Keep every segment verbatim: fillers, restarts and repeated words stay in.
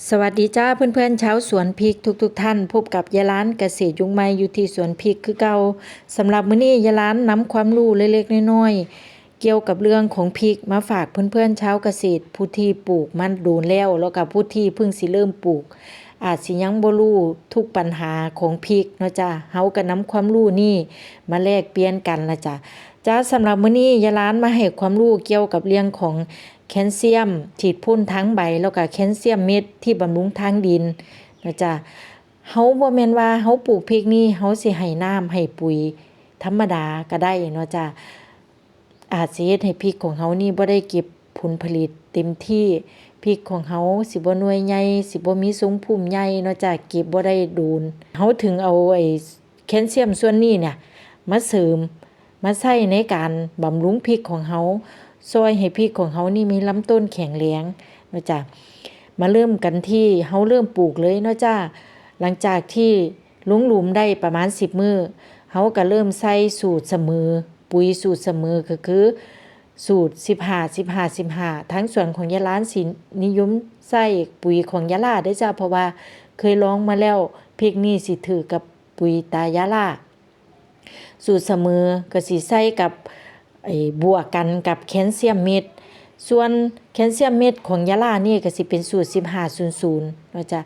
สวัสดีจ้าเพื่อนๆชาวสวนพริกทุกๆท่าน พบกับยายหลานเกษตรยุคใหม่อยู่ที่สวนพริกคือเก่า สำหรับมื้อนี้ยายหลานนำความรู้เล็กๆน้อยๆเกี่ยวกับเรื่องของพริกมาฝากเพื่อนๆชาวเกษตร ผู้ที่ปลูกมันโดนแล้ว แล้วก็ผู้ที่เพิ่งสิเริ่มปลูก อาจสิยังบ่รู้ทุกปัญหาของพริกเนาะจ้า เฮาก็นำความรู้นี้มาแลกเปลี่ยนกันละจ้า จ้า สำหรับมื้อนี้ยายหลานมาให้ความรู้เกี่ยวกับเรื่องของแคลเซียมฉีดพ่นทางใบ แล้วก็แคลเซียมเม็ดที่บำรุงทางดินเนาะจ้า เฮาบ่แม่นว่าเฮาปลูกพริกนี่เฮาสิให้น้ำให้ปุ๋ยธรรมดาก็ได้เนาะจ้า อาจสิเฮ็ดให้พริกของเฮานี่บ่ได้เก็บผลผลิตเต็มที่ พริกของเฮาสิบ่หน่วยใหญ่ สิบ่มีทรงพุ่มใหญ่เนาะจ้า เก็บบ่ได้โดน เฮาถึงเอาไอ้แคลเซียมส่วนนี้เนี่ยมาเสริม มาใช้ในการบำรุงพริกของเฮา ซ่อยให้พริกของเฮานี่มีลำต้นแข็งแรงเนาะจ้า มาเริ่มกันที่เฮาเริ่มปลูกเลยเนาะจ้า หลังจากที่ลงหลุมได้ประมาณสิบมื้อ เฮาก็เริ่มใส่สูตรเสมอ ปุ๋ยสูตรเสมอก็คือสูตรสิบห้า สิบห้า สิบห้า ทางสวนของยายหลานสินิยมใส่ปุ๋ยของยาลาเด้อจ้า เพราะว่าเคยลองมาแล้ว พริกนี่สิถืกกับปุ๋ยตายาลา สูตรเสมอก็สิใส่กับ ไอ้ บวกกันกับแคลเซียมเม็ด ส่วนแคลเซียมเม็ดของยาลานี่ก็สิเป็นสูตรสิบห้าศูนย์ศูนย์เนาะจ้า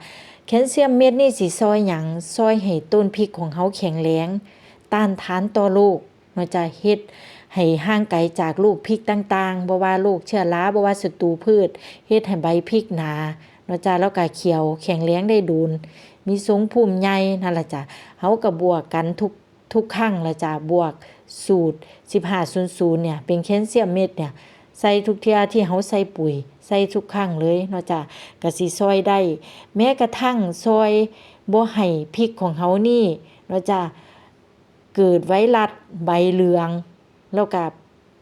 แคลเซียมเม็ดนี่สิซ่อยหยัง ซ่อยให้ต้นพริกของเฮาแข็งแรง ต้านทานต่อโรคเนาะจ้า เฮ็ดให้ห่างไกลจากโรคพริกต่างๆ บ่ว่าโรคเชื้อรา บ่ว่าศัตรูพืช เฮ็ดให้ใบพริกหนาเนาะจ้า แล้วก็เขียวแข็งแรงได้โดน มีทรงพุ่มใหญ่นั่นล่ะจ้า เฮาก็บวกกันทุก ทุกครั้งล่ะจ้า บวกสูตรสิบห้าศูนย์ศูนย์เนี่ย เป็นแคลเซียมเม็ดเนี่ย ใส่ทุกเทื่อที่เฮาใส่ปุ๋ย ใส่ทุกครั้งเลยเนาะจ้า ก็สิซ่อยได้ แม้กระทั่งซ่อยบ่ให้พริกของเฮานี่เนาะจ้า เกิดไวรัสใบเหลือง แล้วก็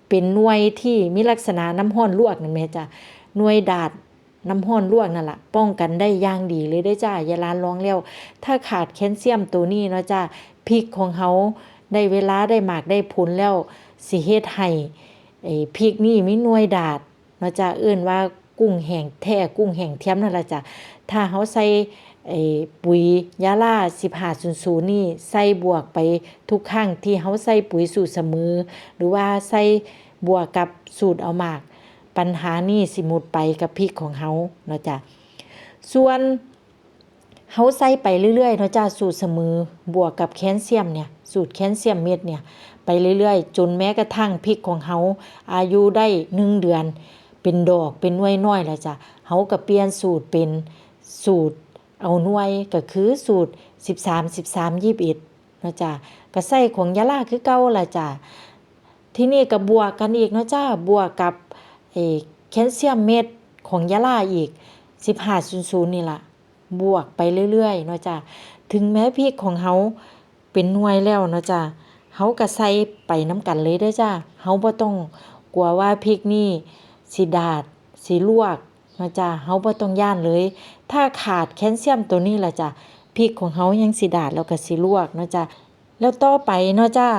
เป็นหน่วยที่มีลักษณะน้ำร้อนลวกนั่นแหมจ้า หน่วยดาด น้ำร้อนลวกนั่นล่ะ ป้องกันได้อย่างดีเลยเด้อจ้า ยายหลานลองแล้ว ถ้าขาดแคลเซียมตัวนี้เนาะจ้า พริกของเฮาได้เวลาได้หมากได้ผลแล้ว สิเฮ็ดให้ ไอ้ พริกนี่มีหน่วยดาดเนาะจ้า เอิ้นว่ากุ้งแห้งแท้ กุ้งแห้งเทียมนั่นล่ะจ้า ถ้าเฮาใส่ ไอ้ ปุ๋ยยาลาสิบห้าศูนย์ศูนย์นี่ ใส่บวกไปทุกครั้งที่เฮาใส่ปุ๋ยสูตรเสมอ หรือว่าใส่บวกกับสูตรเอาหมาก ปัญหานี่สิหมดไปกับพริกของเฮาเนาะจ้า ส่วนเฮาใส่ไปเรื่อยๆเนาะจ้า สูตรเสมอบวกกับแคลเซียมเนี่ย สูตรแคลเซียมเม็ดเนี่ย ไปเรื่อยๆ จนแม้กระทั่งพริกของเฮาอายุได้หนึ่งเดือน เป็นดอก เป็นหน่วยน้อยแล้วจ้า เฮาก็เปลี่ยนสูตรเป็นสูตรเอาหน่วย ก็คือสูตรสิบสาม สิบสาม ยี่สิบเอ็ดเนาะจ้า ก็ใส่ของยาลาคือเก่าล่ะจ้า ทีนี้ก็บวกกันอีกเนาะจ้า บวกกับ เอ่อ แคลเซียมเม็ดของยาลาอีก สิบห้าศูนย์ศูนย์นี่ล่ะ บวกไปเรื่อยๆเนาะจ้า ถึงแม้พริกของเฮาเป็นหน่วยแล้วเนาะจ้า เฮาก็ใส่ไปนำกันเลยเด้อจ้า เฮาบ่ต้องกลัวว่าพริกนี่สิดาด สิลวกเนาะจ้า เฮาบ่ต้องย้านเลย ถ้าขาดแคลเซียมตัวนี้ล่ะจ้า พริกของเฮายังสิดาดแล้วก็สิลวกเนาะจ้า แล้วต่อไปเนาะจ้า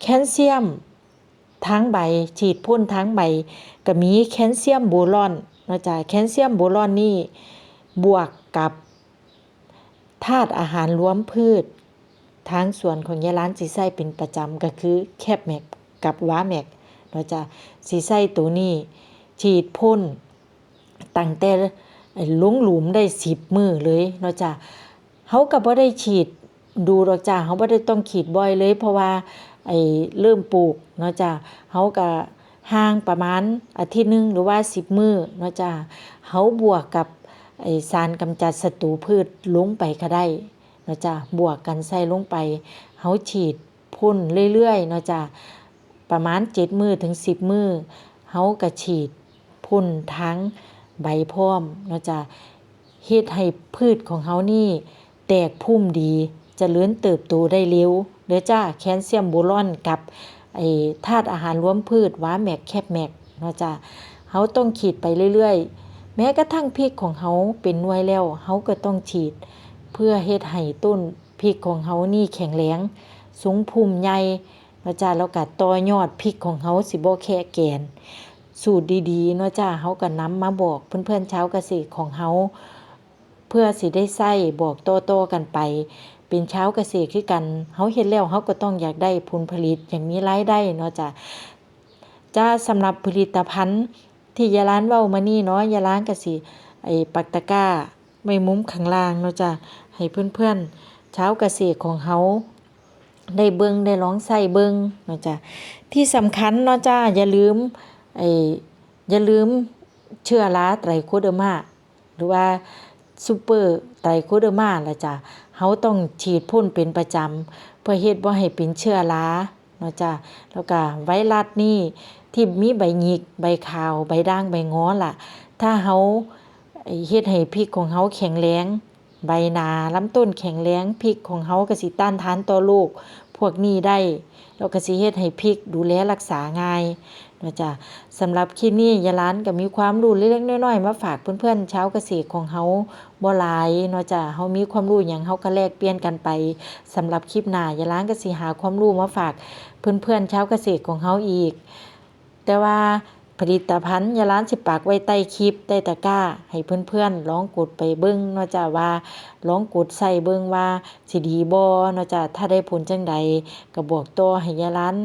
แคลเซียมทางใบ ฉีดพ่นทางใบ ก็มีแคลเซียมโบรอนเนาะจ้า แคลเซียมโบรอนนี่บวกกับธาตุอาหารรวมพืช ทางสวนของยายหลานสิใช้เป็นประจำก็คือแคปแม็กกับวาแม็กเนาะจ้า สิใช้ตัวนี้ฉีดพ่น ตั้งแต่ลงหลุมได้สิบมื้อเลยเนาะจ้า เฮาก็บ่ได้ฉีดดูดอกจ้า เฮาบ่ได้ต้องฉีดบ่อยเลย เพราะว่า ไอ้ เริ่มปลูกเนาะจ้า เฮาก็ห่างประมาณอาทิตย์หนึ่งหรือว่าสิบมื้อเนาะจ้า เฮาบวกกับ ไอ้ สารกำจัดศัตรูพืชลงไปก็ได้เนาะจ้า บวกกันใส่ลงไป เฮาฉีดพ่นเรื่อยๆเนาะจ้า ประมาณเจ็ดมื้อถึงสิบมื้อ เฮาก็ฉีดพ่นทางใบพร้อมเนาะจ้า เฮ็ดให้พืชของเฮานี่แตกพุ่มดี เจริญเติบโตได้เร็วเด้อจ้า แคลเซียมโบรอนกับ ไอ้ ธาตุอาหารรวมพืช วาแม็ก แคปแม็กเนาะจ้า เฮาต้องฉีดไปเรื่อยๆ แม้กระทั่งพริกของเฮาเป็นหน่วยแล้ว เฮาก็ต้องฉีด เพื่อเฮ็ดให้ต้นพริกของเฮานี่แข็งแรง ทรงพุ่มใหญ่เนาะจ้า แล้วก็ต่อยอดพริกของเฮาสิบ่แคะแกน สูตรดีๆเนาะจ้า เฮาก็นำมาบอกเพื่อนๆชาวเกษตรของเฮา เพื่อสิได้ใช้บอกต่อๆกันไป เป็นชาวเกษตรคือกัน เฮาเฮ็ดแล้วเฮาก็ต้องอยากได้ผลผลิต อยากมีรายได้เนาะจ้ะ จ้า สำหรับผลิตภัณฑ์ที่ยายหลานเว้ามานี่เนาะ ยายหลานก็สิ ไอ้ปักตะกร้าไว้มุมข้างล่างเนาะจ้ะ ให้เพื่อนๆชาวเกษตรของเฮาได้เบิ่ง ได้ลองใช้เบิ่งเนาะจ้ะ ที่สำคัญเนาะจ้ะ อย่าลืม ไอ้ อย่าลืมเชื้อราไตรโคเดอร์มา หรือว่าซูเปอร์ไตรโคเดอร์มาล่ะจ้ะ เฮาต้องฉีดพ่นเป็นประจำ เพื่อเฮ็ดบ่ให้เป็นเชื้อราเนาะจ้ะ แล้วก็ไวรัสนี่ที่มีใบหงิก ใบขาว ใบด่าง ใบงอล่ะ ถ้าเฮาเฮ็ดให้พริกของเฮาแข็งแรง ใบหนา ลำต้นแข็งแรง พริกของเฮาก็สิต้านทานต่อโรคพวกนี้ได้ แล้วก็สิเฮ็ดให้พริกดูแลรักษาง่ายเนาะจ้ะ สำหรับคลิปนี้ยายหลานก็มีความรู้เล็กๆน้อยๆมาฝากเพื่อนๆชาวเกษตรของเฮาบ่หลายเนาะจ้ะ เฮามีความรู้หยังเฮาก็แลกเปลี่ยนกันไป สำหรับคลิปหน้ายายหลานก็สิหาความรู้มาฝากเพื่อนๆชาวเกษตรของเฮาอีก แต่ว่าผลิตภัณฑ์ยายหลานสิปักไว้ใต้คลิป ใต้ตะกร้า ให้เพื่อนๆลองกดไปเบิ่งเนาะจ้ะ ว่าลองกดใช้เบิ่งว่าสิดีบ่เนาะจ้ะ ถ้าได้ผลจั่งใดก็บอกต่อให้ยายหลาน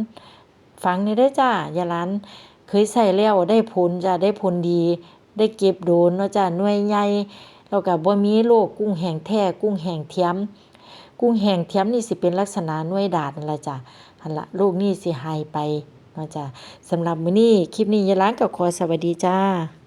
ฟังแหน่เด้อจ้ะ ยายหลานเคยใช้แล้วได้ผลจ้ะ ได้ผลดี ได้เก็บโดนเนาะจ้ะ หน่วยใหญ่ แล้วก็บ่มีโรคกุ้งแห้งแท้ กุ้งแห้งเทียม กุ้งแห้งเทียมนี่สิเป็นลักษณะหน่วยดาษนั่นล่ะจ้ะ หั่นล่ะ โรคนี้สิหายไปเนาะจ้ะ สำหรับมื้อนี้ คลิปนี้ยายหลานก็ขอสวัสดีจ้า